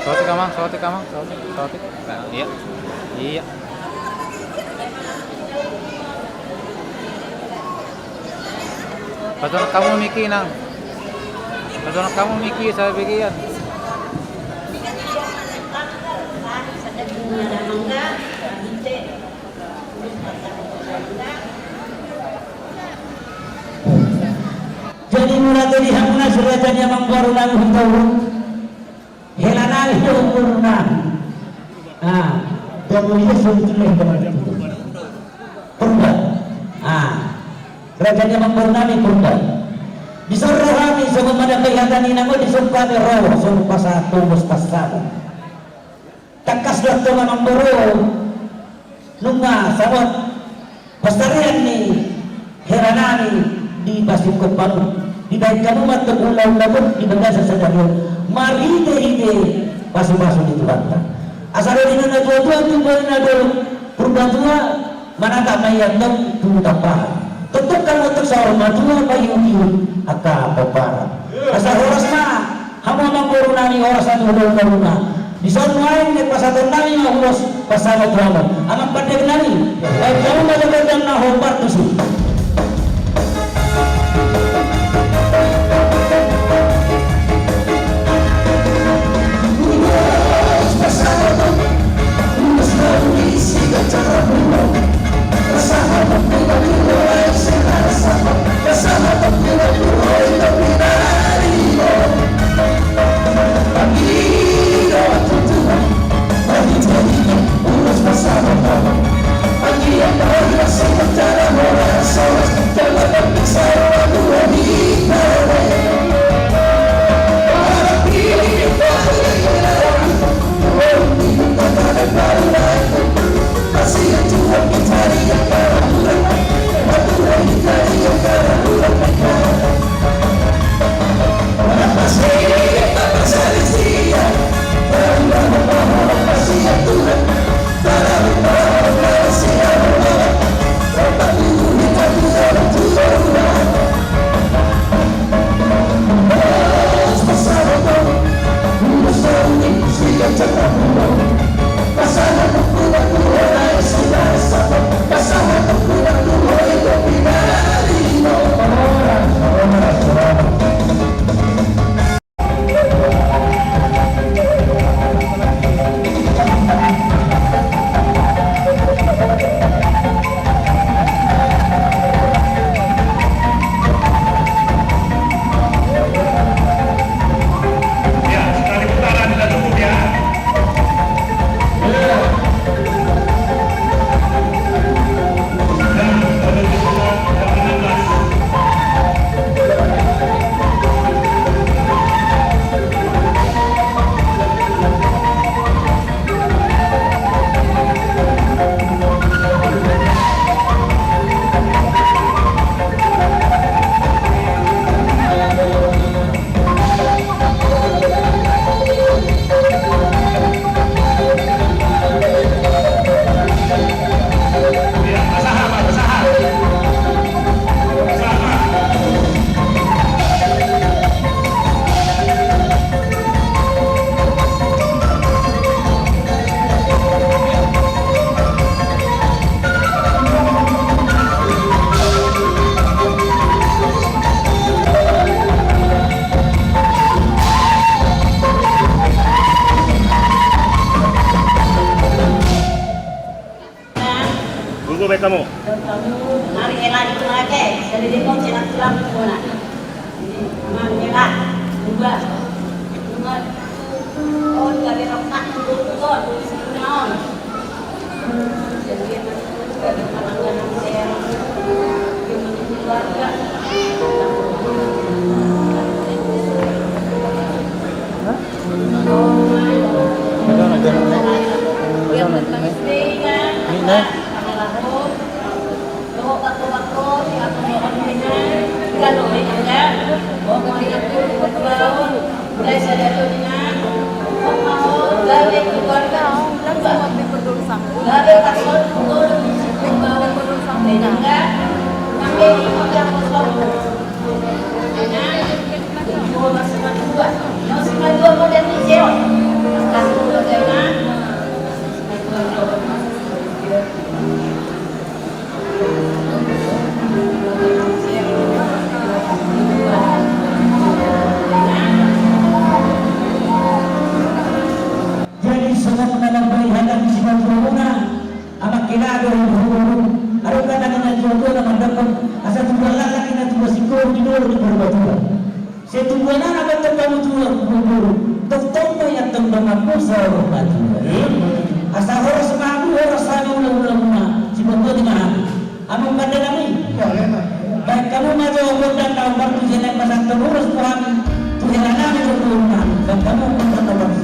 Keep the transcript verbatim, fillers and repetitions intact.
Saotik, Amang, saotik, Amang, saotik, saotik. Nah, iya. Iya. Pajonok hamu mik i, Nang. Pajonok hamu mik i, sabagian. Jadi mauliate di hamuna, raja ni amangboru nami, hutaurhon. Hela nami do umur nami. Ah, umur i sudah tujuh puluh. Purba. Ah, raja ni amangboru nami Purba. Dison ro hami songon mandapot hata ni inang on, dison hami ro songon pasahat tobus pasahat. Tangkas do antong amangboru, nunga saut pansarian ni hela nami dipasungkun hamu, dibahen hamu ma antong ulaon na gok di bagasan sadari on, marhitehite pasupasu ni Tuhanta. Asa do ninna natuatua, tubu na dolok, Purba Tua, manatap ma i antong tu Tambahan. Tongtong hamu antong saur matua, mangihutihut angka pomparan. Asa horas ma hamu amangboru nami, horas ma tu hula-hula muna. Dison nuaeng, naeng pasahaton nami ma ulos pasahat tu hamu, amang pande nami. Bahen hamu ma jolo gondang na hombar tusi. Gogo bahen hamu. Mari, hela di tengah ke, jadi dia kunci nak tulang ke sana. Jadi, aman, hela, dua, dua, oh, dari rokok, dua, dua, dua, dua, dua. Jadi, dia masih dari pelanggan saya. Dia masih keluarga. Adong di hulu, adong kan angka na tua-tua na mandok, asa tubuan laklak i na tubuan singkoru di dolok di Purbatua. Sai tubuan anak ma antong hamu tubuan boru, tongtong ma i antong donganmu saur matua. Asa horas ma hamu, horas hami hulahula muna, sibotboti ma hami. Amang pande nami. Baen hamu ma jo gondang na umbaru tu hela i, pasahathon ulos tu hami, tu hela nami dohot boru nami. Baen hamu gondang na umbaru.